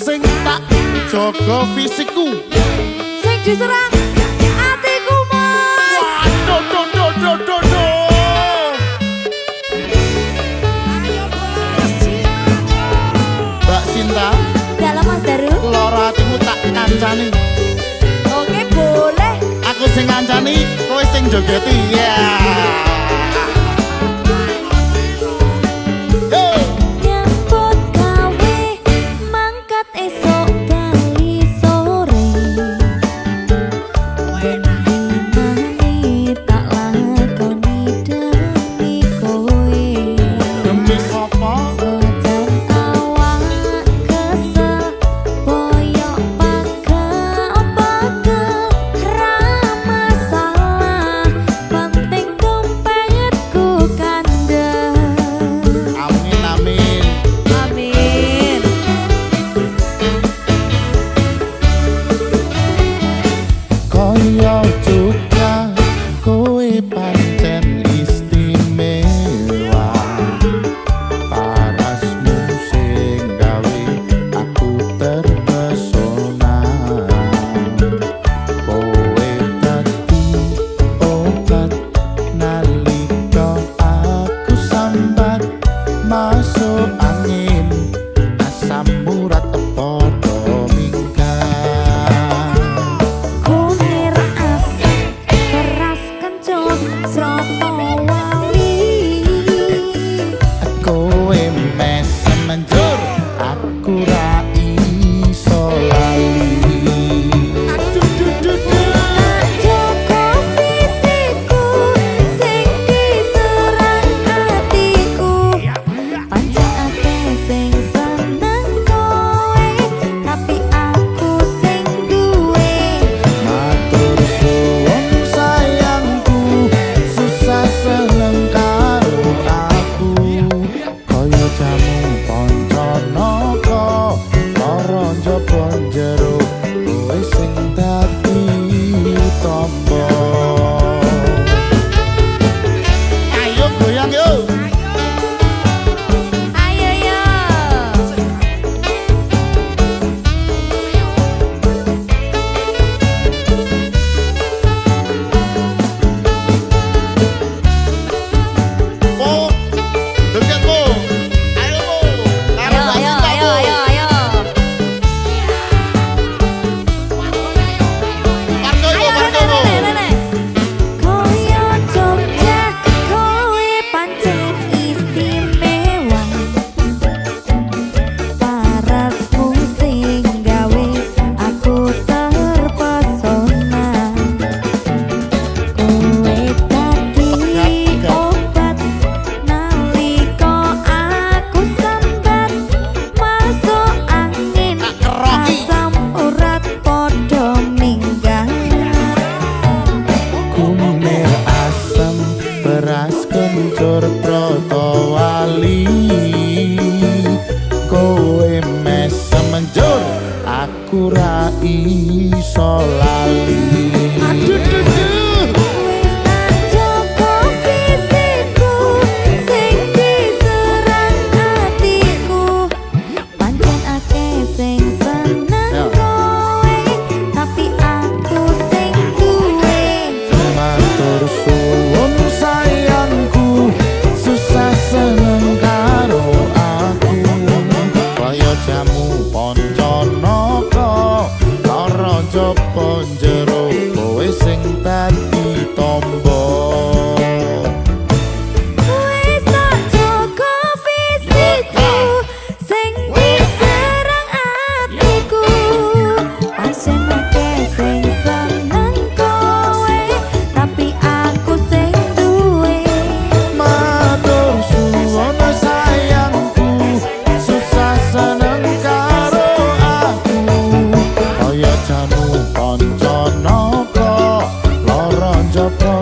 Sing tak jaga fisikku. Sing diserang atiku, Mas. Waduh, duh, duh, duh, duh, duh. Mbak Sinta, Dalam, Mas Daru. Loro atimu tak kancani. Oke, boleh. Aku sing ngancani, kowe sing jogeti. Ya. Yo. Nyambut gawe mangkat esok bali sore. Dinane tak lakoni demi kowe. Demi sapa? Senajan awak kesel, boyok pegel-pegel, ra masalah, penting dompetku kandel. Amin, amin. Amin. Kaya Jogja, kowe pancen istimewa. Parasmu sing gawe aku terpesona. Kowe dadi obat nalika aku sambat masuk angin, asam urat padha minggat. Kunir asem, beras kencur, sroto wali. Kowe mesem njur, aku ra iso lali. Aduh, duh, duh, duh. Joko fisikku sing diserang atiku. Pancen akeh sing seneng kowe, tapi aku sing duwe. Matur suwun, sayangku, susah seneng karo aku. Kaya jamu pancanaka, lara njaba njero, kowe sing dadi tombo. Ayo goyang yo. Ayo yo. Po, joget, Po. Ayo, Po. Karo Ayo Mbak ayo Sinta, ayo Po. Ayo ayo. Parko yo, Ayo parko, rene Po. rene rene. Koyo Jogja, kowe pancen istimewa. Parasmu sing gawe aku terpesona. Kowe dadi obat nalika aku sambat masuk angin, Tak keroki. Asam urat padha minggat. Kunir asem, beras kencur, brotowali. Kowe mesem njur, aku ra iso lali. Aduh, duh, duh. Wis tak jaga fisikku sing diserang atiku. Pancen akeh sing seneng Ya. kowe, tapi aku sing duwe. Matur suwun, sayangku, susah seneng karo aku. Kaya jamu pancanaka, lara njaba njero, kowe sing dadi tombo. Wis tak jaga fisikku sing diserang atiku. Pancen akeh sing seneng kowe, tapi aku sing duwe. Matur suwun, sayangku, susah seneng karo aku. Kaya jamu pancanaka, lara njaba